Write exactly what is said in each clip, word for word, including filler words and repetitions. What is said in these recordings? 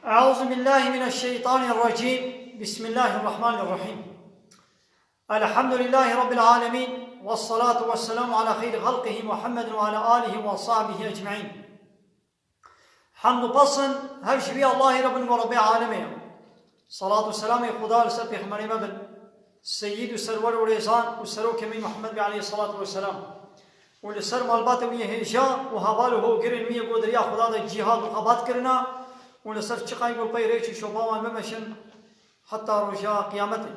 أعوذ بالله من الشيطان الرجيم. بسم الله الرحمن الرحيم. الحمد لله رب العالمين، والصلاة والسلام على خير خلقه محمد وعلى آله وصحبه أجمعين. Hemd û pesn hev ji vî Allahê re bin ku Rebbê alemê ye. Salat û selamê Xuda li ser Pêxemberê me bin, Seyyid û Serwer û Rêzan û Serokê me Muhammed bî aleyhissalatu vesselam. Û li ser malbatê wî yê hêja û heval û hogirên wî yê ku di riya Xuda de cîhad û xebat kirine û li ser çiqayî ku li pey rêç û şopa wan bimeşin heta roja qiyametê.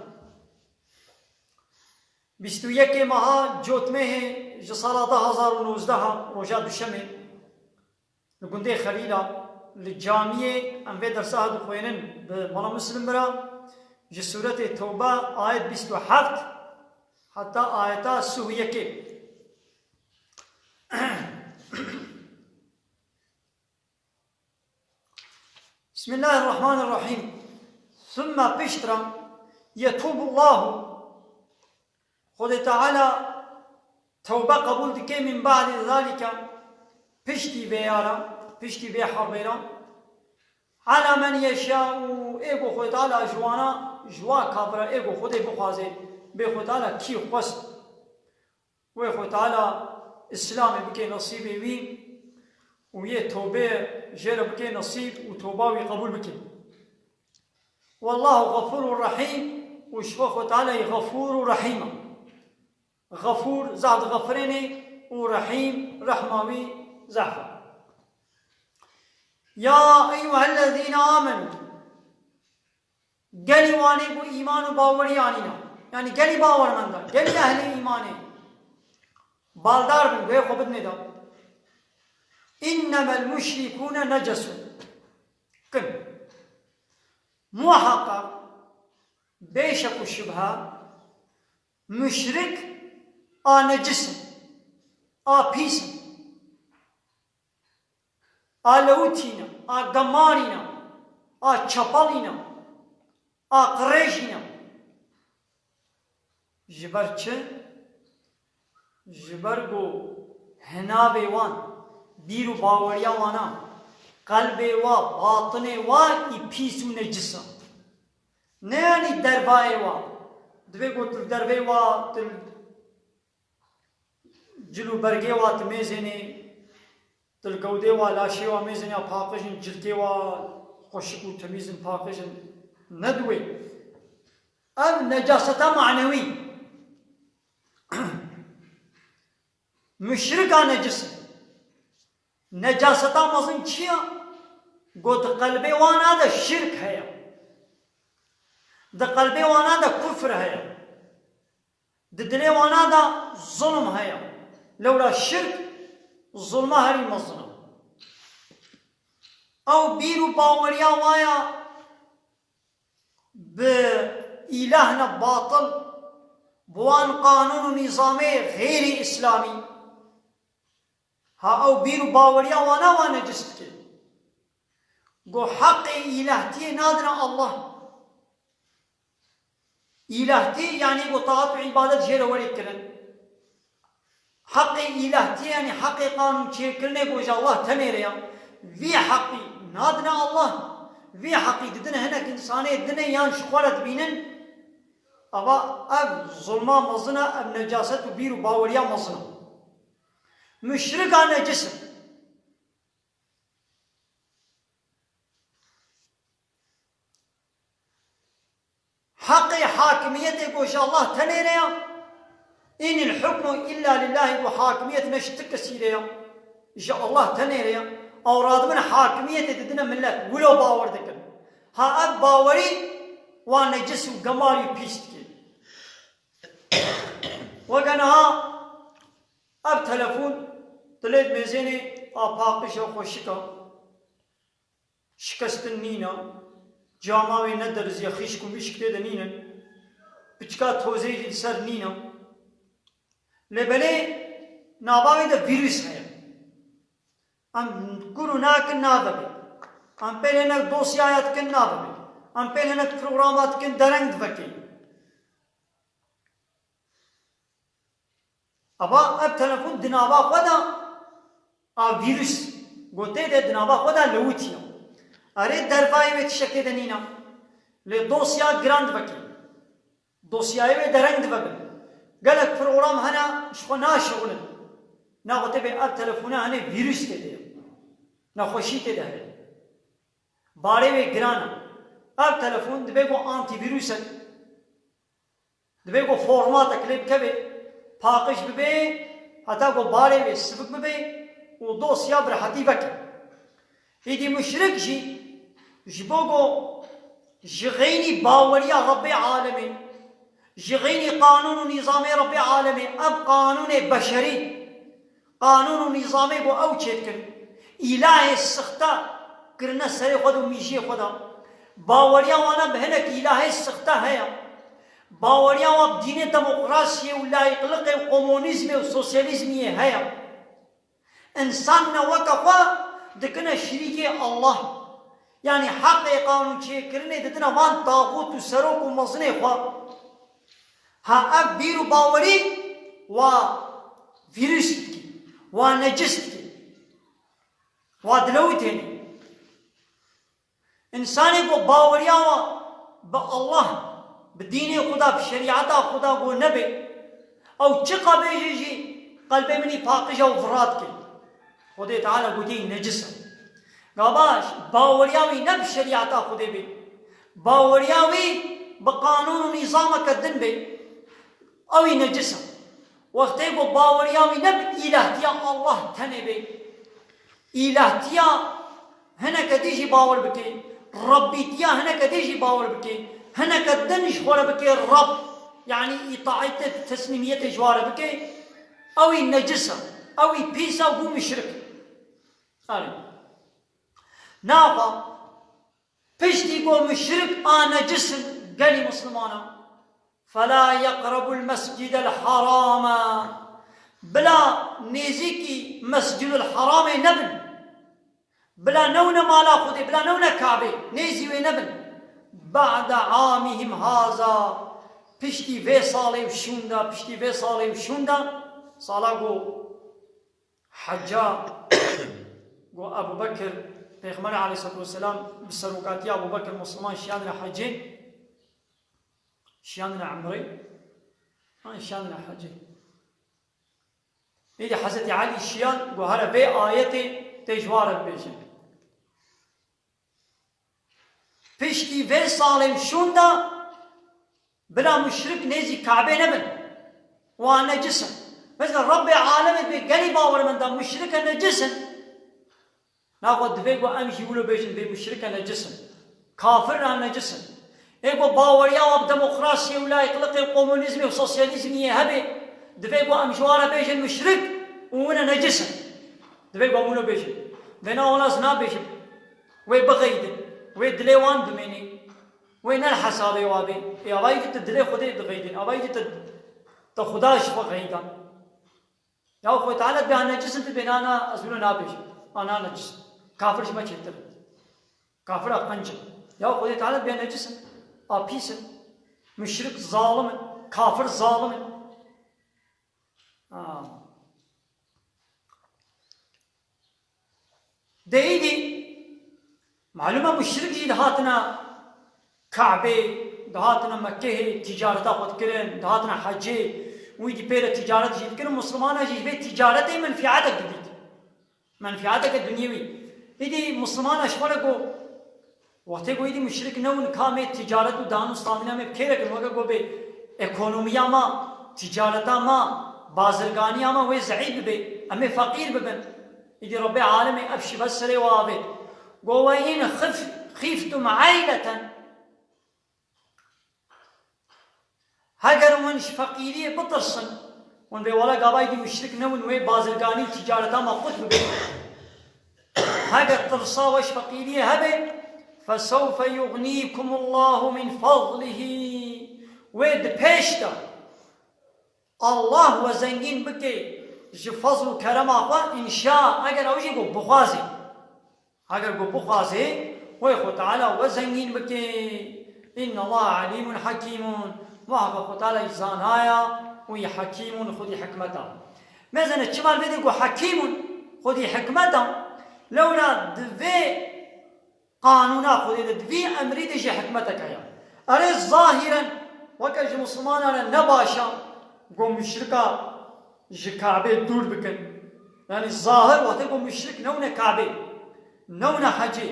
Bîst û yekê meha Cotmehê ji sala du hazar û nozdeh, roja duşemê, li gundê Xelîla, li camiyê em vê dersa dixwênin bi Mala Muslim bira, ji sûretê Tewbe, ayet bîst û heft heta ayeta sî û yekê. Bismillahirrahmanirrahîm. Sümme piştre yetûbullahu. Xwedê Teala tewbe qebûl dike min ba'dî zalîke, piştî vê ya re, piştî vê herbê re. Ala men yeşâ'u, ê ku Xwedê Teala ji wana, ji wa kafira ê ku Xwedê bixwaze, bê Xwedê Teala kî xwest. Wê Xwedê Teala Îslamê bike nesîbê wî û yê tobê jê re bike nesîb û toba wî qebûl bike. Wallahu Xefûrur Rehîm, û ji xwe Xwedê Teala yê Xefûr û Rehîm e. Xefûr, zehf dixefirênê û Rehîm, rehma wî zehf e. Ya eyyuhellezîne amenû. Gelî wanê ku îman û bawerî anîne. Yanî gelî bawermenda, gelî ehlê îmanê. Baldar bin, guhê xwe bidinê de. Înnemel muşrikûne necesun. Kin. Muheqeq, bê şek û şibhe, muşrik a necis in, a pîs in. A lewitî ne, a gemarî ne, a çepelî ne, a qirêjî ne. Ji ber çi? Ji ber ku hinavê wan, bîr û baweriya wan a, qelbê wa, batinê wa î pîs û necis a. Ne yanî dervayê wa. Divê ku tu dervê wa, tu cil û bergê wa, tu mêzênê, tu li gewdê wa, laşê wa mêzênê ya paqij in, cilkê wa xweşik û temîz in, paqij in. Ne diwê. Ev necaseta manewî. Muşrika necis in. Necaseta mezin çi ye? Got, qelbê wana de şirk heye. Di qelbê wana de kufr heye. Di dilê wana de zulm heye. Lewra şirk, zulma herî mezin e. Ew bîr û baweriya wa ya bi îlahna batil, bi wan qanûn û nîzamê xêrî îslamî. Ha ew bîr û baweriya wana wan necis dike. Go heqê îlahtiyê nadine Allah. Îlahtî, yanî ku taat û îbadet jê re werê kirin. Heqê îlahtî, yanî heqê qanûn çêkirinê ku ji Allah tenê re ya. Vî heqî nadine Allah, vî heqî didine hinek însanê dinê yan ji xwe re dibînin. Ava ev zulma mezin e, ev necaset û bîr û baweriya mezin e. Muşrika necis e. Heqê hakimiyetê ku ji Allah tenê re ya. Înil hukmu illa lillahî, ku hakimiyet ne ji ti kesî re ya. Ji Allah tenê re ya. Ew radibin hakimiyetê didine millet. Wilo bawer dikin. Ha ev bawerî wan necis û gemarî pîs dike. Weke niha ev telefon tu lê dimêzênê a paqij e, xweşik e. Şikestin nîne, cama wê nediriziye, xîşk û mîşk tê de nînin, piçka tozê jî li ser nîne. Lê belê nava wê de vîrus heye. Em kur û nakin navebê. Em pê hinek dosyaya dikin navebê. Em pê hinek programa dikin dereng divekê. Ava ev telefon di nava xwe de a vîrus, gotê de di nava xwe de lewitiye. Erê dervayê wê tiştekê de nîna. Lê dosya giran divekin. Dosyayê wê dereng divebin. Gelek program hene ji xwe naşixulin. Naxwe tê bê ev telefona hene vîrus tê de ye. Nexweşî tê de heye. Barê wê giran e. Ev telefon dibe ku antîvîrusek. Divê ku formatek lê bikeve, paqij bibe, heta ku barê wê sivik bibe û dosya bi rehetî veke. Êdî muşrik jî ji bo ku ji xeynî baweriya Rebbê alemê, ji xeynî qanûn û nîzamê Rebbê alemê, ev qanûnê beşerî, qanûn û nîzamê ku ew çêdikin, îlahê sixte kirine serê xwe de û mîjiyê xwe de. Baweriya wana bi hinek îlahê sixte heye. Baweriya wan bi dînê demokrasiyê û layîqliqê û komunîzmê û sosyalîzmiyê heye. Însan ne weke xwe dikine şirîkê Allah. Yanî heqê qanûnçêkirinê didine van taxût û serok û mezinê xwe. Ha ev bîr û bawerî wa vîrus dikî, wa necis dikî, wa dilewitênî. Însanê ku baweriya wa bi Allah, bi dînê Xuda, bi şerîeta Xuda ku nebe, ew çiqa bêje jî qelbê min î paqij e û vira dike. Xwedê Teala gotî necis e. Gava baweriya wî ne bi şerîeta Xwedê be. Baweriya wî bi qanûn û nîzameke din be. Ew î necis e. Wextê ku baweriya wî ne bi îlahtiya Allah tenê be. Îlahtiya hineke dî jî bawer bike, Rebbîtiya hineke dî jî bawer bike, hineke din ji xwe re bike Reb, yanî îtaetê, teslîmiyetê ji wa re bike, ew î necis e, ew î pîs e, bû muşrik. Erê. Naxa, piştî ku muşrik a necis in gelî Mislimana, فَلَا يَقْرَبُوا الْمَسْجِدَ الْحَرَامَ. Bila nêzîkî Mescidul Haramê nebin. Bila newne mala Xwedê, bila newne Kabê, nêzî wê nebin. بَعْدَ عَامِهِمْ هَذَا. Piştî vê salê û şûnda, piştî vê salê û şûnda, sala ku Hecca ku Ebu Bekir, Pêxember aleyhissalatu vesselam bi serokatiya Ebu Bekir Musliman şiyandine hecê, şiyandine emrê, an şiyandine hecê. Êdî Hezretî Elî şiyan ku here vê ayetê tê ji wa re bibêje. Piştî vê salên şûnda bila muşrik nêzî Kabê nebin. Wan necis in. Mesela Rebbê alemê dibê gelî bawermenda muşrike necis in. Naxwe divê ku em jî wilo bêjin vê muşrike necis in. Kafir re necis in. Ê ku baweriya wan bi demokrasiyê û layîqliqê û komunîzmê û sosyalîzmiyê hebe, divê ku em ji wan re bêjin muşrik û wine necis in. Divê ku em wilo bêjin. Vêna wan ez nabêjim. Wê bixeydin. Wê dilê wan bimênê. Wê ne li hesabê wa bê. Ê avayî tu dilê Xwedê dixeydin. Avayî tu, tu Xuda ji xwe xeyda. Ya Xwedê Teala dibê a necis in, tu dibê na, na, ez wilo nabêjim. A na necis in. Kafir ji me çêtir in. Kafira qenc in. Ya Xwedê Teala dibê necis in. A pîs in. Muşrik zalim in. Kafir zalim in. Ha. Dê îdî, malûm e muşrik jî dihatine Kabê, dihatine Mekkehê, tîcareta xwe dikirin, dihatine hecê, û îdî pê re tîcaret jî dikirin, Muslimana jî ji vê tîcaretê menfîatek didît. Menfîateke dunyewî. Îdî Muslimana ji xwe re ku Wextê ku êdî muşrik newin, ka em ê ticaret û dan û standina me bi kê re kin, weke ku bê ekonomiya me, ticareta me, bazirganiya me wê zeîf bibe, em ê feqîr bibin. Êdî Rebbê alemê ev şibe serê we avêt. Go, "Ve in xif-, xîftum eyleten." Heger hûn ji feqîriyê bitirsin, hûn bê wela gava êdî muşrik nebin, wê bazirganî û ticareta me qut bibe. Heger tirsa we ji feqîriyê hebe, "fesewfe yugnîkumullahu min fadlihî." Wê di pêş de Allah we zengîn bike ji fazl û kerema xwe, înşa, eger ew jî ku bixwaze. Heger ku bixwaze, wê Xwe Teala we zengîn bike. Înnallaha elîmun hekîmun. Muheqeq Xwe Teala yî zanaya û yî hekîmun, xwedî hikmeta. Mezene çima li vê de ku hekîmun, xwedî hikmeta, lewra di vê qanûna Xwedê de, di vî emrî de jî hikmetek heye. Erê zahiren weke ji Mislimanan re ne baş e, go muşrika ji Kabê dûr bikin. Yanî zahir wextê go muşrik newne Kabê, newne hecê.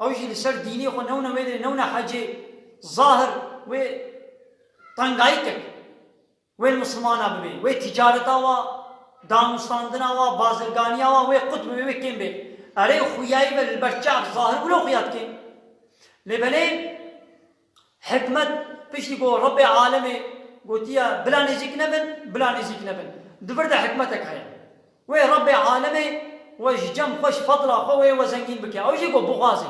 Ew jî li ser dînê xwe newne wê derê, newne hecê. Zahir wê tengayîkek wê li Mislimana bibe, wê ticareta wa, danûstandina wa, bazirganiya wa, wê qut bibe, wê kêm be. Erê xuyayî ve li ber çav zahir wilo xuya dike. Lê belê hikmet piştî ku Rebbê alemê gotiye, bila nêzîk nebin, bila nêzîk nebin. Di vir de hikmetek heye. Wê Rebbê alemê we ji cem xwe, ji fedla xwe wê we zengîn bike. Ew jî ku bixwaze.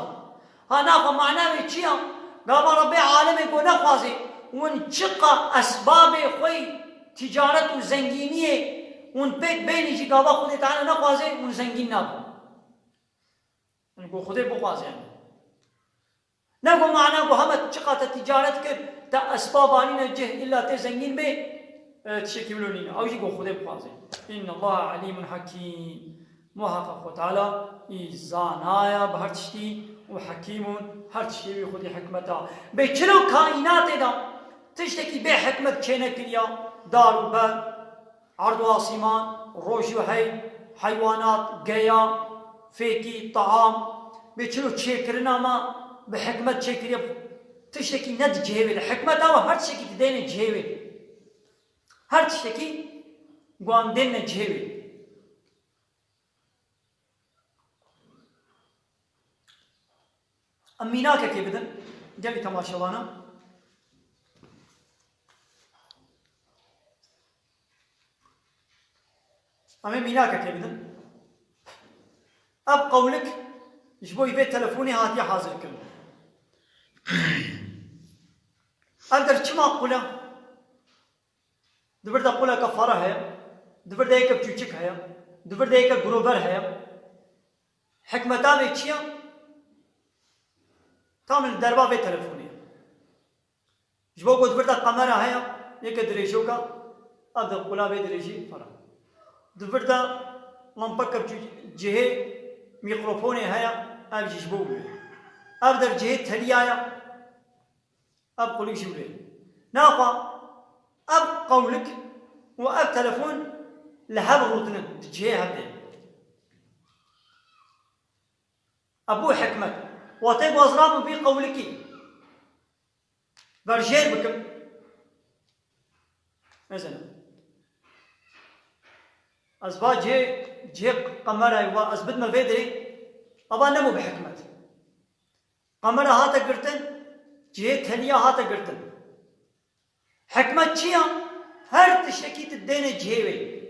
Ha naxwe mana wê çi ya? Gava Rebbê alemê ku nexwaze, hûn çiqa esbabê xwe yî ticaret û zengîniyê hûn pêk bênî jî gava Xwedê Teala nexwaze, hûn zengîn nabin. Yanî ku Xwedê bixwaze yanî. Ne ku mana ku heme çiqa te ticaret kir, te esbab anîne cih, îlla tê zengîn bê, e, tiştekî wilo nîne. Ew jî ku Xwedê bixwaze. Înnallaha elîmun hakîm. Muheqeq Xwe Teala î zana ye bi her tiştî û hekîm û her tiştê wî xwedî hikmet a. Bê çilo kaînatê de tiştekî bê hikmet çênekiriya, dar û ber, erd û asîman, roj û hey, heywanat, geya, fêkî, taam, bê çilo çêkirina me bi hikmet çêkiriye, tiştekî ne di cihê wê de. Hikmeta we her tiştekî didêne cihê wê. Her tiştekî guandêne cihê wê. Em mînakekê bidin gelî temaşevana. Em ê mînakekê bidin. Ev qewlik ji bo vê telefonê hatiye hazirkirin. Ev der çima qul e? Di vir de quleke fere heye, di vir de yeke biçûçik heye, di vir de yeke girover heye. Hikmeta vê çi ye? Tam li derva vê telefonê ye. Ji bo ku di vir de kamera heye, yeke dirêjoka, ev de qula vê dirêjî fere. Di vir de lampeke biçû-, cihê mîkrofonê heye, ev jî ji bo wê. Ev der cihê teliya ye. Ev qulik jî wê. Naxwe ev qewlik û ev telefon li hev rûdinin, di cihê hev de. Ev bû hikmet. Wextê ku ez rabim vî qewlikî berjêr bikim. Mesela, ez va cihê, cihê kamerayê va ez bidime vê dirê, ava nebû bi hikmet. Kamera hate girtin, cihê teliya hate girtin. Hikmet çi ya? Her tiştekî tu dêne cihê wê.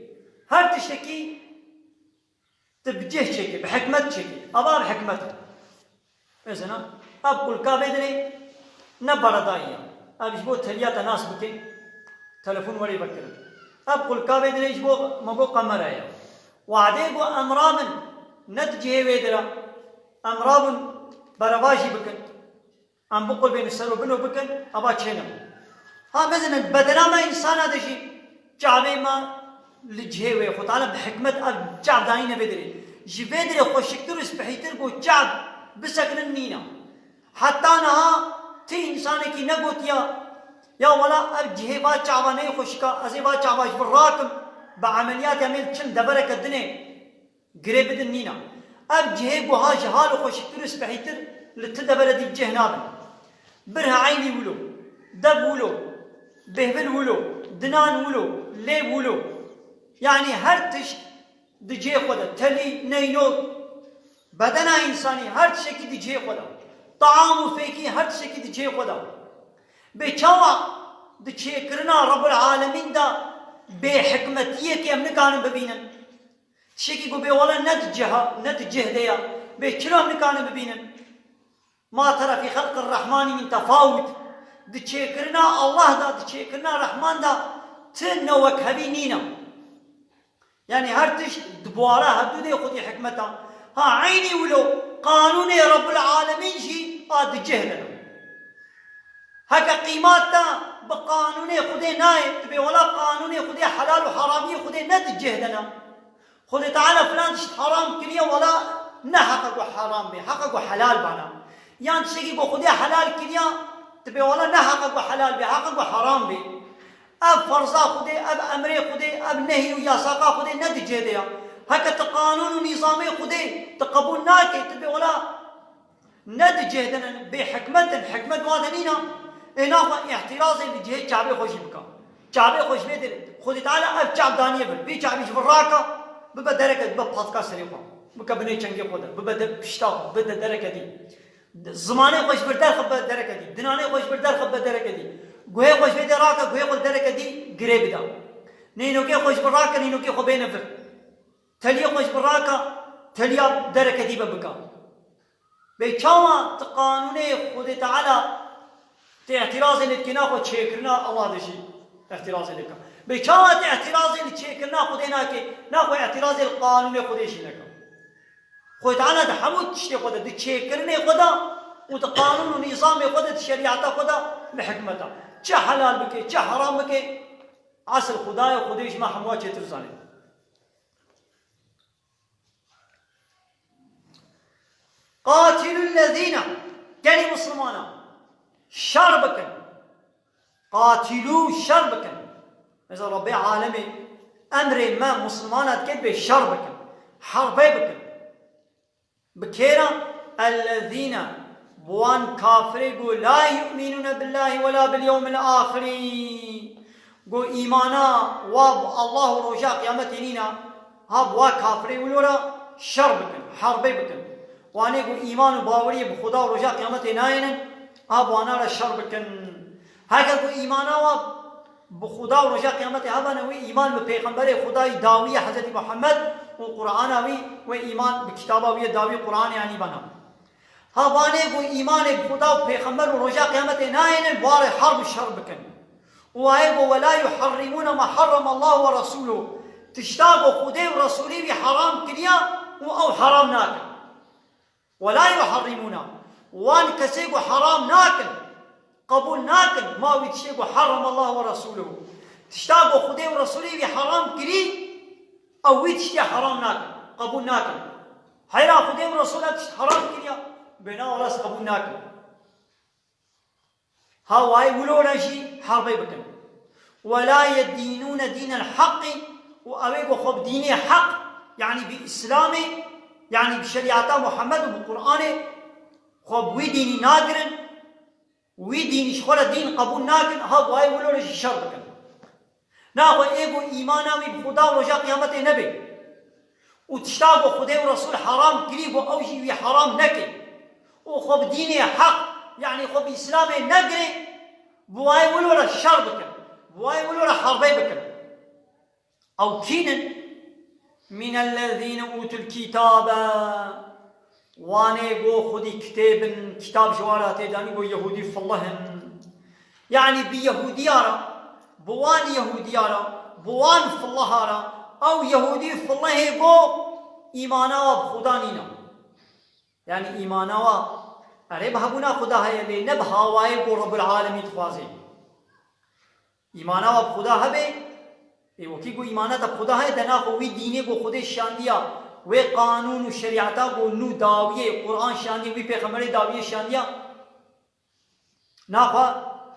Her tiştekî tu bi cih çêkî, bi hikmet çêkî. Ava bi hikmet e. Mesela, ev qulka vê dirê ne beredayî ya. Ev ji bo teliya te nas bike, telefon werê vekirin. Ev qulka vê dirê ji bo, me bo kamera ya. Wadê ku em rabin, ne di cihê wê dire. Em rabin berevajî bikin. Em biqulbên li ser û bino bikin, eva çênebû. Ha, mezin in, bedena me însana de jî çavê me li cihê wê, Xwe Teala bi hikmet ev çav danîne vê dirê. Ji vê dirê xweşiktir û spihîtir ku çav bisekinin nîne. Heta niha ti însanekî negotiya, ya wela ev cihê va çava neyê xweşika, ez ê va çava ji vir rakim, bi emeliyatê em ê li çin devereke dinê. Girê bidin nîna. Ev cihê guha ji hal û xweşiktir û spehîtir li ti devere dî cih nabin. Birh eynî wilo, dev wilo, bêhvil wilo, dinan wilo, lêv wilo. Yanî her tişt di cihê xwe de. Telî, neyno, bedena însanî her tiştekî di cihê xwe de. Taam û fêkî her tiştekî di cihê xwe de. Bê çawa di çêkirina Rebbul Alemîn de bêhikmetiyekê em nikarin bibînin? Tiştekî ku bê wele ne di ciha, ne di cih de ya. Bê çira em nikarin bibînin? Ma tera fî xelqir Rehmanî min tefawut. Di çêkirina Allah de, di çêkirina Rehman de ti newekhevî nîne. Yanî her tişt di buwara hevdû de xwedî hikmet a. Ha eynî wilo qanûnê Rebbul Alemîn jî a di cih de ne. Heke qîmat de bi qanûnê Xwedê nayê, tu bê wela qanûnê Xwedê, helal û heramiyê Xwedê ne di cih de ne. Xwedê Teala filan tişt heram kiriye, wela Ne heqa ku heram bê, heqa ku helal bana. Yan tiştekî ku Xwedê helal kiriya, tu bê wala ne heqa ku helal bê, heqa ku heram bê. Ev ferza Xwedê, ev emrê Xwedê, ev nehy û yasaqa Xwedê ne di cihê de ya. Heke tu qanûn û nîzamê Xwedê tu qebûl nakê, tu bê wala ne di cihê de ne, bê hikmet in, hikmet wa de nîna, ê naxwe îhtirazê li cihê Kebê xwe jî bika. Kebê xwe ji vê de, Xwedê Teala ev Keb daniye vir, vê Kebî ji vir raka, bibe dereke, bibe patka serê xwe, bike binê çengê xwe de, bibe de pişta xwe, bibe dereke dî. Zimanê xwe ji vir derxe bibe dereke dî, dinanê xwe ji vir derxe bibe dereke dî. Guhê xwe ji vê de rake, guhê xwe dereke dî girê bida. Nînokê xwe ji vir rake, nînokê xwe bêne vir. Teliyê xwe ji vir rake, teliya dereke dî be bika. Bê çawa tu qanûnê Xwedê Teala tu îhtirazê lê dikê, naxwe çêkirina Allah de jî îhtirazê lê bika. Bê çawa tu îhtirazê li çêkirina Xwedê nakê, naxwe îhtirazê li qanûnê Xwedê jî neke. Xwedê Teala di hemû tiştê xwe de, di çêkirinê xwe de û di qanûn û nîzamê xwe de, di şerîeta xwe de, bi hikmeta. Çi helal bike, çi heram bike, esil Xuda ye, Xwedê ji me hemûya çêtir zanî. Qatilul lezîne, gelî Mislimana, şer bikin. Qatilû, şer bikin. Mesela Rabbê Alemê emrê me Mislimana dike bê şer bikin. Herbê bikin. Bi kê re? Ellezîne, bi wan kafirê ku la yu'mînûne billahî we la bil yewmil axirî. Ku îmana wa bi Allah û roja qiyametê nîna, ha bi wa kafirê wilo re şer bikin, herbê bikin. Wanê ku îman û baweriyê bi Xuda û roja qiyametê nayênin, ha bi wana re şer bikin. Heke ku îmana wa bi Xuda û roja qiyametê hebene, wê îman bi pêxemberê Xwedayî dawî ye Hezretî Muhammed û Qur'ana wî, wê îman bi kitaba wî ye dawî Qur'anê anî bana. Ha vanê ku îmanê bi Xuda û pêxember û roja qiyametê nayêne, warê herb û şer bikin. Û ayê ku, "Ve la yuharrimûne ma harrama Allah ve rasûlû." Tişta ku Xwedê û Resûlê wî heram kiriya û ew heram nakin. "Ve la yuharrimûne." Wan kesê ku heram nakin, qebûl nakin, ma wî tiştê ku harrama Allah ve rasûlû. Tişta ku Xwedê û Resûlê wî heram kirî, ew wî tiştê heram nakin, qebûl nakin. Heyra Xwedê û Resûl ev tişt heram kiriya, bêna wala ez qebûl nakim. Ha wayê wilo re jî herbê bikin. "Ve la yedînûne dînel haqqî", û ew ê ku xwe bi dînê heq, yanî bi Îslamê, yanî bi şerîeta Muhammed û bi Qur'anê, xwe bi wî dînî nagirin, wî dînî ji xwe re dîn qebûl nakin, ha wayê wilo re jî şer bikin. Naxwe ê ku îmana wî bi Xuda û roja qiyametê nebe û tişta ku Xwedê û Resûl heram kirî ku ew jî wî heram neke û xwe bi dînê heq, yanî xwe bi Îslamê negire, bi wayê wilo re şer bikin, bi wayê wilo re herbê bikin. Ew kî nin? "Mînellezîne ûtul kîtabe." Wanê go xwedî kitêb in, kitab ji wan re tê danî, go Yehûdî filih in. Yanî bi Yehûdiya re, bi wan Yehûdiya re, bi wan filiha re, ew Yehûdî filihê go îmana wa bi Xuda nîne. Yanî îmana wa, erê, bi hebûna Xuda heye, lê ne bi hawayê go Rebbul Alemîn dixwaze. Îmana wa bi Xuda hebe, ê wekî ku îmana te bi Xuda heye, de naxwe wî dînê ku Xwedê şandiya, wê qanûn û şerîeta ku nû dawiyê, Quran şandiye, wî pêxemberê dawiyê şandiya, naxwe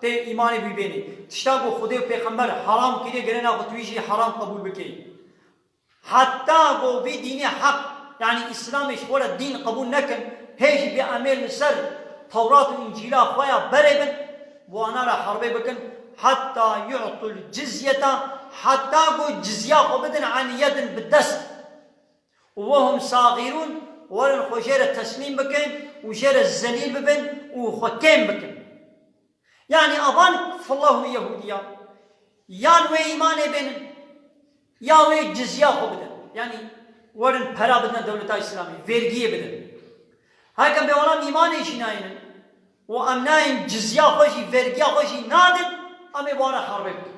tê îmanê wî bênê. Tişta ku Xwedê û pêxember heram kiriye, gere naxwe tu wî jî heram qebûl bikey. Heta ku vî dînê heq, yanî Îslamê ji xwe re dîn qebûl nekin, hê jî bê em ê li ser Tewrat û Încîla xwe ya berê bin, bi wana re herbê bikin, heta yu'tul cizyeta, heta ku cizya xwe bidin an yedin bi dest. Û wehum sagîrûn, werin xwe jê re teslîm bikin û jê re zelîl bibin û xwe kêm bikin. Yanî avan fillah û Yehûdiya, yan wê îmanê bênin, ya wê cizya xwe bidin. Yanî werin pera bidin dewleta Îslamê, vergiyê bidin. Hekem bê wana îmanê jî nayênin û em nayên cizya xwe jî, vergiya xwe jî nadin, em ê bi wan re herbê bikin.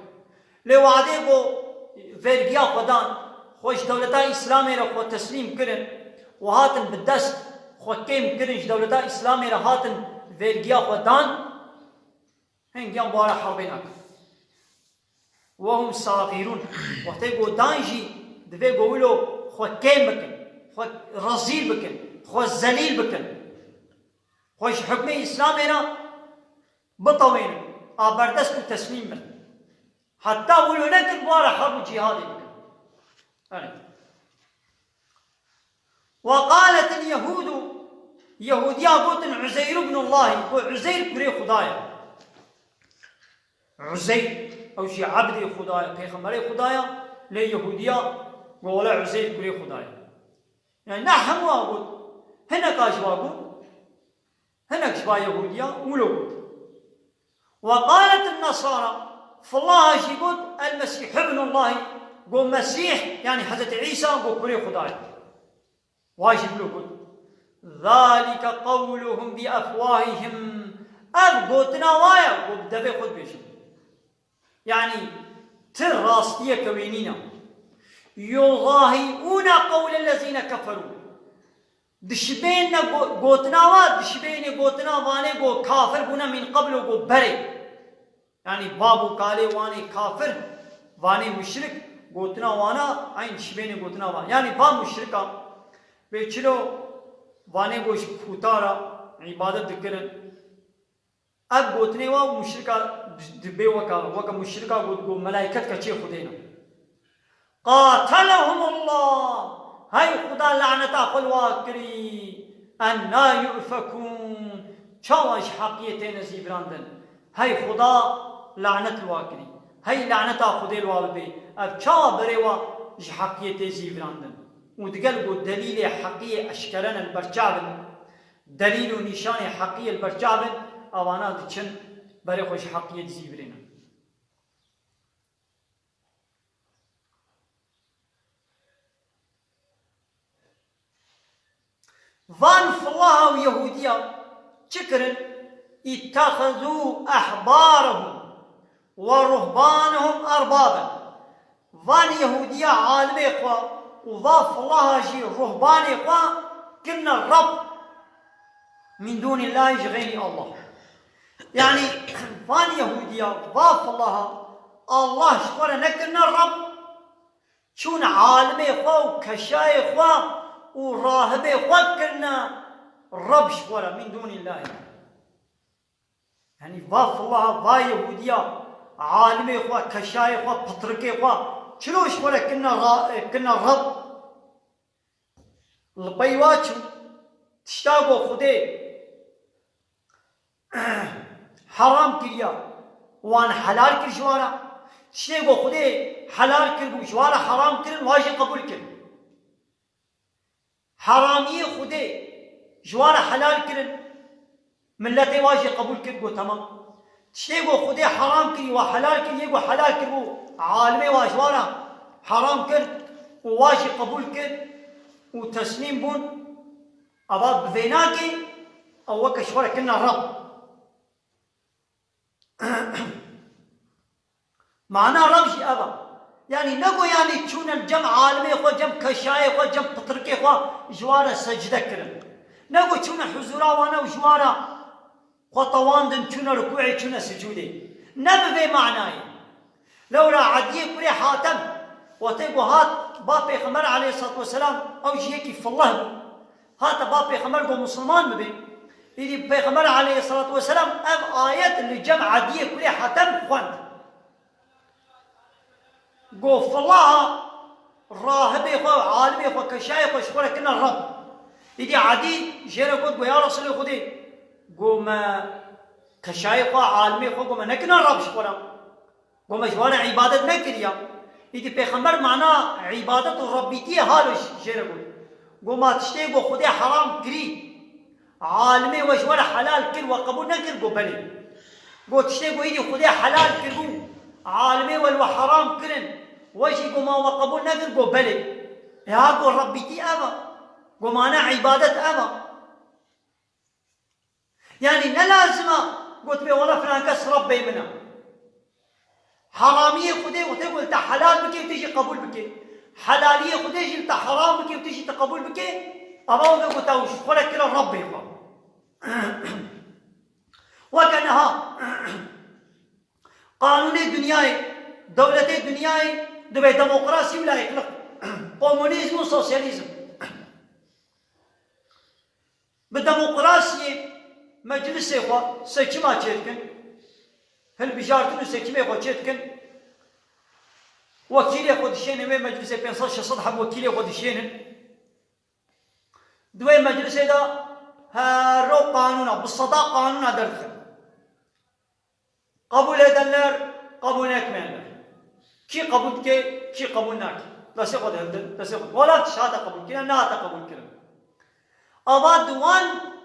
Lê wadê ku vergiya xwe dan, xwe ji dewleta Îslamê re xwe teslîm kirin û hatin bi dest xwe kêm kirin, ji dewleta Îslamê re hatin vergiya xwe dan, hingiyan bi wan re herbê nakin. Wehum sagîrûn. Wextê ku dan jî divê ku wilo xwe kêm bikin, xwe rezîl bikin, xwe zelîl bikin. Xwe ji hukmê Îslamê re bitewênin. A berdest û teslîm bin. Heta wilo nekin, bi wan re herb û cîhadê bikin. Erê. وقالت اليهود، Yehûdiya gotin Uzeyr ibn Allahî, got Uzeyr kurê Xuda ye. Uzeyr, ew jî ebdê Xuda ye, pêxemberê Xuda ye, lê Yehûdiya got wele Uzeyr kurê Xuda ye. Yani ne hemû a got, hinek a ji wa got, hinek ji ba Yehûdiya wilo got. وقالت النصارى، Filaha jî got, المسيح ابن الله، got Mesîh, yani Hezretî Îsa, got kurê Xuda ye. Wa jî wilo got. ذلك قولهم بأفواههم. Ev gotina wa ye, got bi devê xwe dibêjin. Yani, ti rastiyeke wê nîne. يضاهئون قول الذين كفروا. Dişibêne go-, gotina wa, dişibêne gotina vanê go kafir bûne min qeblo go berê. Yani bab û kalê wanê kafir, vanê muşrik, gotina wana, eyn dişibêne gotina van. Yani va muşrika, bê çilo vanê go ji pûta re îbadet dikirin. Ev gotinê wa muşrika di-, dibê weka, weke muşrika got, got, melaiket keçê Xwedê ne. قاتلهم الله. Hey Xuda laneta xwe li wa kirî. أنى يؤفكون. Çawa ji heqiyê têne zîvirandin? Hey Xuda lanet li wa kirî. Hey laneta Xwedê li wa bibe. Ev çawa berê wa ji heqiyê tê zîvirandin? Û digel got delîlê heqiyê eşkere ne li ber çav in. Delîl û nîşanê heqiyê li ber çav in, ewana diçin berê xwe ji heqiyê dizîvirînin. Van Filaha û Yehûdiya çi kirin? اتخذوا أحبارهم ورهبانهم أربابا. Van Yehûdiya alimê xwe û va Filaha jî ruhbanê xwe kirine Reb min dûnî Llahî ji xeyrî Allah. Yani van Yehûdiya va Filaha Allah ji xwe re nekirine Reb, çûn alimê xwe û keşayê xwe û rahibê xwe kirine Reb ji xwe re min dûnî Llahî. Yani va Filaha, va Yehûdiya, alimê xwe, keşayê xwe, pitrikê xwe, çilo ji xwe re kirine ra-, kirine Reb? Li pey wa çû, tişta ku Xwedê heram kiriya, wan helal kir ji wan re. Tiştê ku Xwedê helal kiribû, ji wan re heram kirin, wan jî qebûl kir. Heramiyê Xwedê ji wan re helal kirin, miletê wan jî qebûl kir, got, temam. Tiştê ku Xwedê heram kirî, wan helal kir, yê ku helal kiribû, alimê wan ji wan re heram kir û wan jî qebûl kir û teslîm bûn, eva bi vê nakê, ew weke ji xwe re kirine Reb. Mana Reb jî ev e. Yanî ne ku yanî çûne cem alimê xwe, cem keşayê xwe, cem pitirkê xwe ji wan re secde kirin. Ne ku çûne huzura wan û ji wan re xwe tewandin, çûne rukûê, çûne sicûdê. Ne bi vê manayê. Lewra Ediyê kurê Hatem, wextê ku hat ba Pêxember aleyhissalatu vesselam, ew jî yekî filih bû. Hate ba Pêxember got, misilman bibe. Îdî Pêxember aleyhissalatu vesselam ev ayet li cem Ediyê kurê Hatem xwend. Got, filah rahibê xwe, alimê xwe, keşayê xwe ji xwe re kirine Reb. Îdî Edî jê re got, got, ya Resûlê Xwedê, got, me keşayê xwe, alimê xwe, got, me nekirine Reb ji xwe re. Got, me ji wan re îbadet nekiriya. Îdî Pêxember mana îbadet û Rebbîtiyê halo jê re got. Got, ma tiştê got Xwedê heram kirî, alimê we ji we re helal kir, we qebûl nekir? Got, belê. Got, tiştê got îdî Xwedê helal kiribû, alimê we li we heram kirin, we jî got, ma we qebûl nekir? Got, belê. Ê ha got Rebbîtî ev e. Got, mana îbadet ev e. Yanî ne lazim e gotibê, wela filan kes Rebbê min e. Heramiyê Xwedê, Xwedê got te helal bike û tu jî qebûl bike. Helaliyê Xwedê jî te heram bike û tu jî te qebûl bike. Ava weke got te ji xwe re kire Rebbê xwe. Weke niha qanûnê dinyayê, dewletê dinyayê dibe demokrasî û layîklik, komunîzm û sosyalîzm. Bi demokrasiyê meclisê xwe seçima çêdikin, hilbijartin û seçimê xwe çêdikin, wekîlê xwe dişênin wê meclisê, pênc sed şeş sed heb wekîlê xwe dişênin. Di wê meclisê de hero qanûna, bi seda qanûna derdixin. Qebûl edenler, qebûl etmeyenler. Kî qebûl dike, kî qebûl nake. Destê xwe dihildin, destê xwe. Wala tişt hate qebûl kirin, nehate qebûl kirin. Ava di wan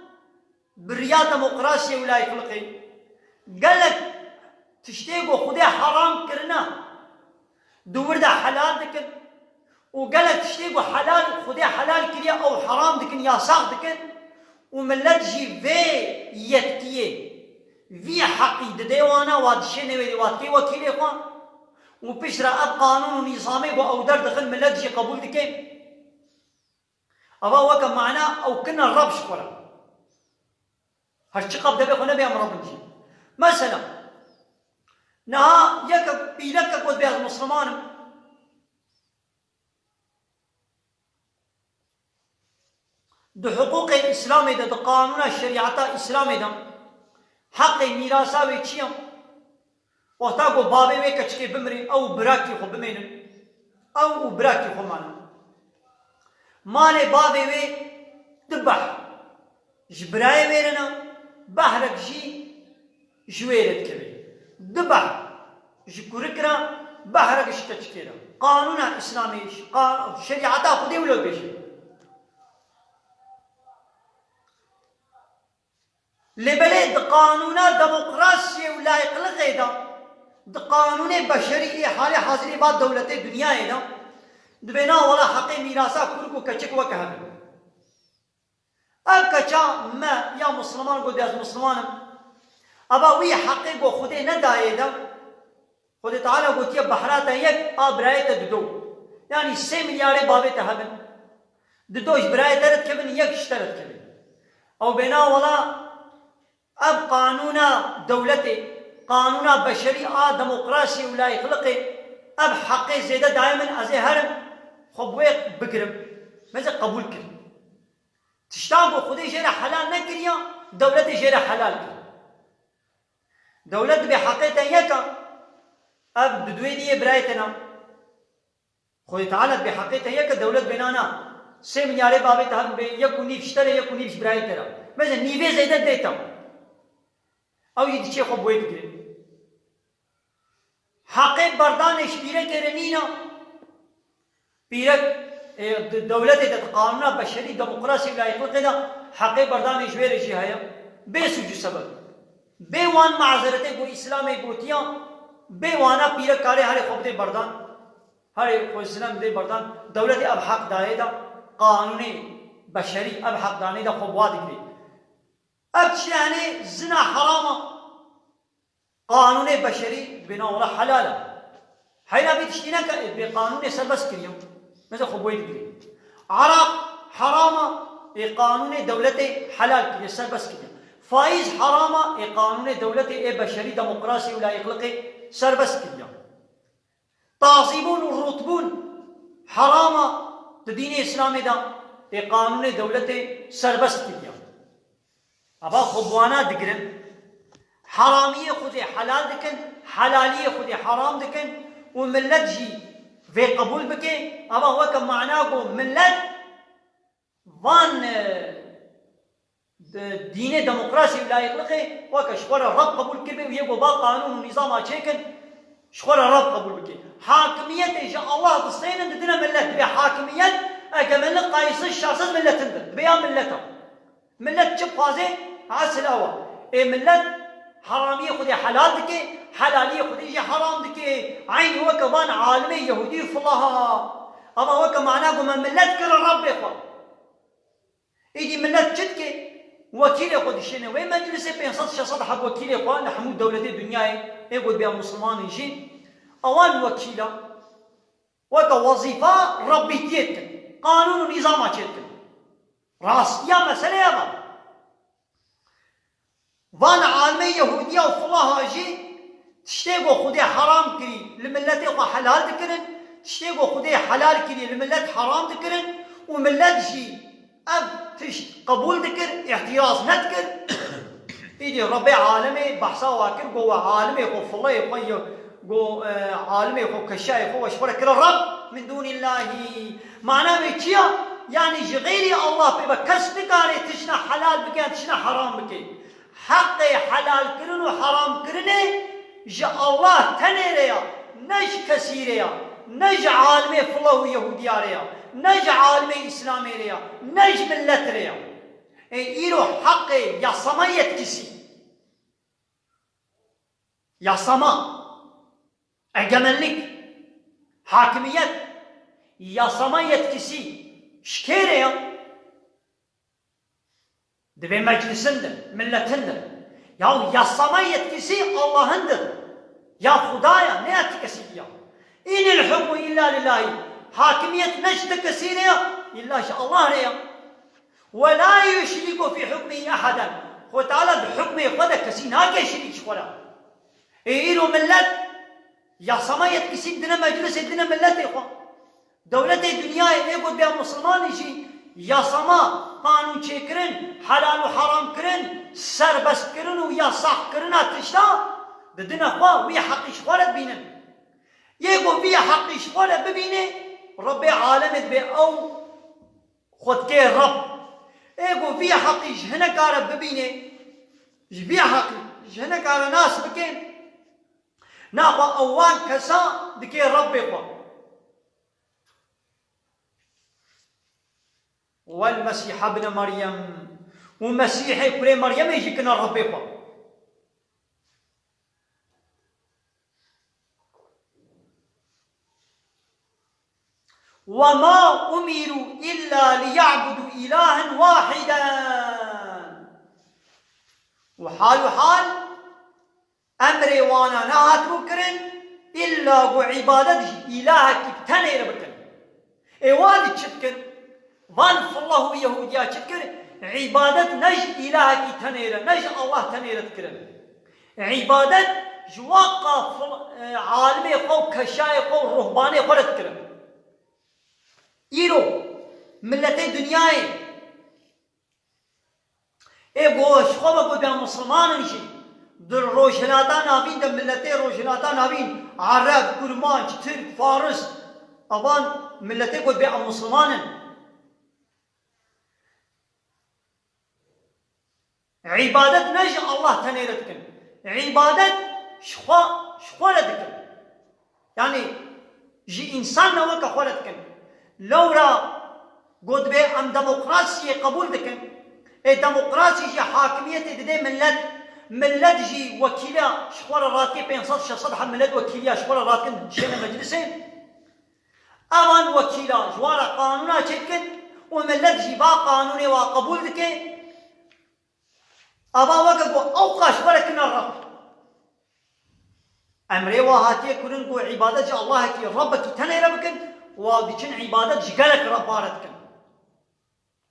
bi riya demokrasiyê û layîqliqê gelek tiştê ku Xwedê heram kirine, di wir de helal dikin û gelek tiştê ku helal, Xwedê helal kiriye, ew heram dikin, yasax dikin û millet jî vê yetkiyê, vî heqî didê wana, wa dişêne wê, wa dikê wekîlê xwe û piştre ev qanûn û nîzamê ku ew derdixin millet jî qebûl dike. Ava weke mana ew kirine Reb ji xwe re. Her çiqas devê xwe nebe em Reb in jî. Mesela, niha yeke pîleke got bê ez Misliman im. Di hiqûqê Îslamê de, di qanûna şerîeta Îslamê de heqê mîrasa wê çi ye? Wexta ku bavê wê keçikê bimirê, ew û birakî xwe bimênin, ew û birakî xwe manin. Malê bavê wê du behr ji birayê wê re ne, behrek jî ji wê re dikeve. Du behr ji kurik re, behrek ji keçikê re. Qanûna Îslamê, ş-, qa-, şerîeta Xwedê wilo dibêje. Lê belê di qanûna demokrasiyê û layîqliqê de, di qanûnê beşerî ê halê hazirê va dewletê dinyayê de, dibê na wela heqê mîrasa kurik û keçik weke hev in. Ev keça me ya Misliman, got ez Misliman im, eva wî heqê ku Xwedê nedayê de, Xwedê Teala gotiye, behra te yek, a birayê te dido. Yanî sê milyarê bavê te hebin. Dido ji birayê te re dikevin, yek ji te re dikevin. Ew bêna wela ev qanûna dewletê, qanûna beşerî a demokrasiyê û layîqliqê, ev heqê zêde daye min, ez ê herim xwe bi wê bigirim. Me zê qebûl kir. Tiştan ku Xwedê jê re helal nekiriya, dewletê jê re helal kir. Dewlet dibê heqê te yek a, ev di duwê diyê birayê te na. Xwedê Teala dibê heqê te yek e, dewlet bêna na. Sê milyarê bavê te hebin bê, yek û nîv ji te re, yek û nîv ji birayê te re. Meze nîvê zêde dê te. Ew yî diçê xwe bi wê digire. Heqê berdanê ji pîrekê re nîna. Pîrek, e, di dewletê de, di qanûna beşerî, demokrasî û layîqliqê de heqê berdanê ji wê re jî heye. Bê sûc û sebeb. Bê wan mazeretê ku Îslamê gotiya, bê wana pîrek karê herê xwe bidê berdan. Herê xwe zinem bidê berdan. Dewletê ev heq dayê de, qanûnê beşerî ev heq danê de xwe bi wa digirê. Ev tiştê henê zina heram e. Qanûnê beşerî dibê na wela helal e. Heyna vê tiştî neke, ê dibê qanûnê serbest kiriye. Meze xwe boy digirê. Eraq heram e, ê qanûnê dewletê helal kiriye, serbest kiriye. Faîz heram e, ê qanûnê dewletê ê beşerî, demokrasî û layîqliqê serbest kiriye. Tazîbûn û rûtbûn heram e, di dînê Îslamê de ê qanûnê dewletê serbest kiriye. Eva xwe bi wana digirin, heramiyê Xwedê helal dikin, helaliyê Xwedê heram dikin û millet jî vê qebûl bike. Eva weke mana ku millet van, e, di dînê demokrasî û layîqliqê weke ji xwe re Reb qebûl kiribê û yê ku va qanûn û nîzama çêkin, ji xwe re Reb qebûl bike. Hakimiyetê ji Allah distênin, didine millet. Dibê hakimiyet, egemenlik qayîsî şahsî milletin de. Dibê ya millet e. Millet çi bixwaze, esil ew e. Ê millet heramiyê Xwedê helal dike, helaliyê Xwedê jî heram dike. Eynî weke van alimê Yehûdî û filaha. Eva weke mana ku me millet kir Rebbê xwe. Êdî millet çi dike? Wekîlê xwe dişêne wê meclisê, pênc sed şeş sed heb wekîlê xwe li hemû dewletê dinyayê, ê ku dibê Misliman in jî, ewan wekîla weke wezîfa Rebbîtiyê dikin. Qanûn û nîzama çê dikin. Rastiya meselê ev e. Van alimê Yehûdiya û filaha jî tiştê ku Xwedê heram kirî li miletê xwe helal dikirin, tiştê ku Xwedê helal kirî li milet heram dikirin û milet jî Ev tişt qebûl dikir, îtiraz nedikir. Îdî Rebbê alemê behsa wa kir, got we alimê xwe, fileyê xwe, ye-, got, e, alimê xwe, keşayê xwe, we ji xwe re kire Reb min dûnîllahî. Mana wê çi ya? Yanî ji xeyrî Allah pê ve kes nikare tiştna helal bike, tiştna heram bike. Heqê helalkirin û heramkirinê ji Allah tenê re ya, ne ji kesî re ya, ne ji alimê file û Yehûdiya re ya, ne ji alimê Îslamê re ya, ne ji millet re ya. Ê îro heqê yasama yetkisî. Yasama. Egemenlik. Hakimiyet. Yasama yetkisî. Ji kê re ya? Divê meclisin de, milletin de. Ya yasama yetkisi Allah'ındır. Ya Xwedaya, ne ya ti kesî ya. İnil hukmu illa lillahi. Hakimiyet ne ji ti kesî re ya, illa ji Allah re ya. Ve la yuşriku fi hukmihi ahaden. Xwe Teala di hukmê xwe de kesî nake şirîk ji xwe re. Ê îro millet yasama yetkisî dine meclisê, dine milletê xwe. Dewletê dinyayê ê ku bê misilmanî jî yasama, qanûn çêkirin, helal û heram kirin, serbest kirin û yasax kirina tişta, didine xwe, wî heqî ji xwe re dibînin. Yê ku vî heqî ji xwe re bibînê, Rebbê alemê dibê ew xwe dikê Reb. Ê ku vî heqî ji hineka re bibînê, ji vî heqî ji hineka re nas bikê, naxwe ew wan kesa dikê Rebbê xwe. Wel Mesîh ibne Meryem. Û Mesîhê kurê Meryemê jî kine Rebbê xwe. Ve ma umiru illa liya'budu ilahen wahiden. Û hal û hal, emrê wana nehatibû kirin, illa ku îbadet ji îlahekî tenê re bikin. Ê wa di çi dikin? Van fillah û Yehûdiya çi dikir? Îbadet ne ji îlahekî tenê re, ne ji Allah tenê re dikirin. Îbadet ji waqa fil-, e, alimê xwe û keşayê xwe û ruhbanê xwe re dikirin. Îro, milletê dinyayê, ê ku ji xwe ve ku bê misilman in jî, di Rojhilata Navîn de, milletê Rojhilata Navîn, Ereb, Kurmanc, Tirk, Faris, evan milletê ku bê misilman in. Îbadet ne ji Allah tenê re dikin. Îbadet ji xwe, ji xwe re dikin. Yanî ji însan ne weke xwe re dikin. Lewra got dibê em demokrasiyê qebûl dikin. Ê demokrasî jî hakimiyetê didê millet. Millet jî wekîliya ji xwe re radikê pênc sed şeş sed heb millet wekîliya ji xwe re radikin şêne meclisê. Evan wekîla ji wan re qanûna çêdikin û millet jî va qanûnê wa qebûl dike. Ava weke ku ew qaş xwe re kine Reb. Emrê wa hatiye kirin ku îbadet ji Allahekî, Rebekî tenê re bikin, wa diçin îbadet ji gelek Rebba re dikin.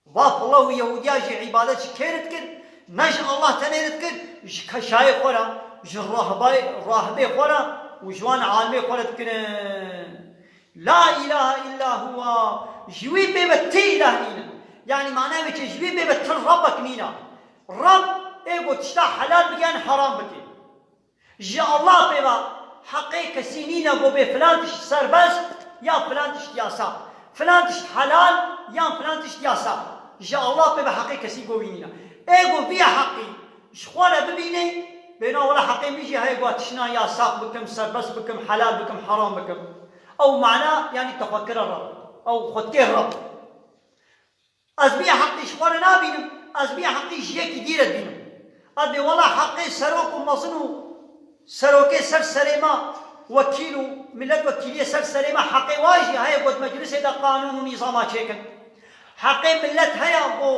Va file û Yehûdiya jî îbadet ji kê re dikir? Ne ji Allah tenê re dikir, ji keşayê xwe re, ji rahibay-, rahibê xwe re û ji wan alimê xwe re dikirin. La ilahe illa huwa, ji wî bê ve ti îlah nîne. Yanî mana wê çi? Ji wî bê ve ti Rebek nîne. Reb ê ku tişta helal bike yan heram bike. Ji Allah pê ve heqê kesî nîne ku bê filan tişt serbest ya filan tişt yasax. Filan tişt helal yan filan tişt yasax. Ji Allah pê ve heqê kesî ku wî nîne. Ê ku vî heqî ji xwe re bibînê, bêna wela heqê min jî heye ku tiştna yasax bikim, serbest bikim, helal bikim, heram bikim. Ew mana, yanî te xwe kire Reb. Ew xwe dikê Reb. Ez vî heqî ji xwe re nabînim, ez vî heqî ji yekî dî re dibînim. Ez dê wela heqê serok û mezin û serokê ser serê me, wekîl û millet wekîliyê ser serê me, heqê wa jî heye ku di meclisê de qanûn û nîzama çêkin. Heqê millet heye ku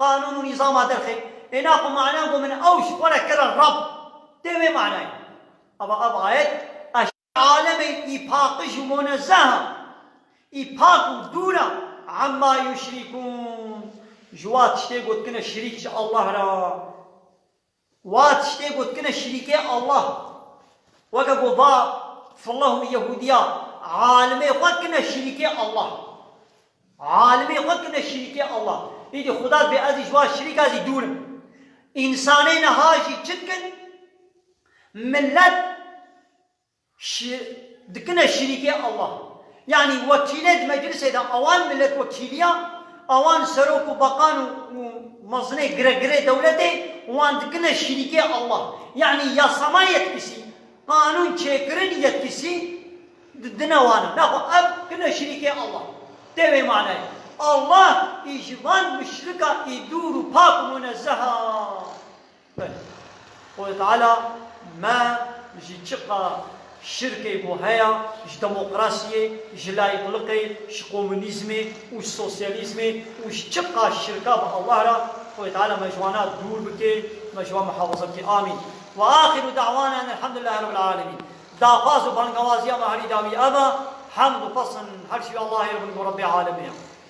qanûn û nîzama derxê. Ê naxwe mana ku min ew ji xwe re kire Reb. Tê wê manayê. Ava ev ayet, alemê î paqij û munezzeh e. Î pak û dûr e. Amma yuşrikûn. Ji wa tiştê ku dikine şirîk ji Allah re. Wa tiştê ku dikine şirîkê Allah. Weke ku va fillah û Yehûdiya alimê xwe kine şirîkê Allah. Alimê xwe kine şirîkê Allah. Îdî Xuda dibê ez jî ji wan şirîka jî dûr im. Însanê niha jî çi dikin? Millet şi-, dikine şirîkê Allah. Yanî wekîlê di meclisê de awan millet wekîliya, awan serok û bakan û, û mezinê giregirê dewletê wan dikine şirîkê Allah. Yanî yasama yetkisî, qanûn çêkirin yetkisî di-, dine wan e. Nexwe ev dikine şirîkê Allah. Tê wê manayê. Allah î ji van muşrika î dûr û pak û munezzeha. Belê. Xwedê Teala me ji çiqa şirkê ku heye, ji demokrasiyê, ji layîkliqê, ji komunîzmê û ji sosyalîzmê û ji çiqa şirka bi Allah re, Xwedê Teala me ji wana dûr bike, me ji wan muhafaza bike. Amîn. Ve axiru da'wana enelhamdulillahî rabbil alemîn. Daxwaz û bangewaziya me herî dawî ev e, hemd û pesin her şey Allahê re bin ku Rebbê alemê ye.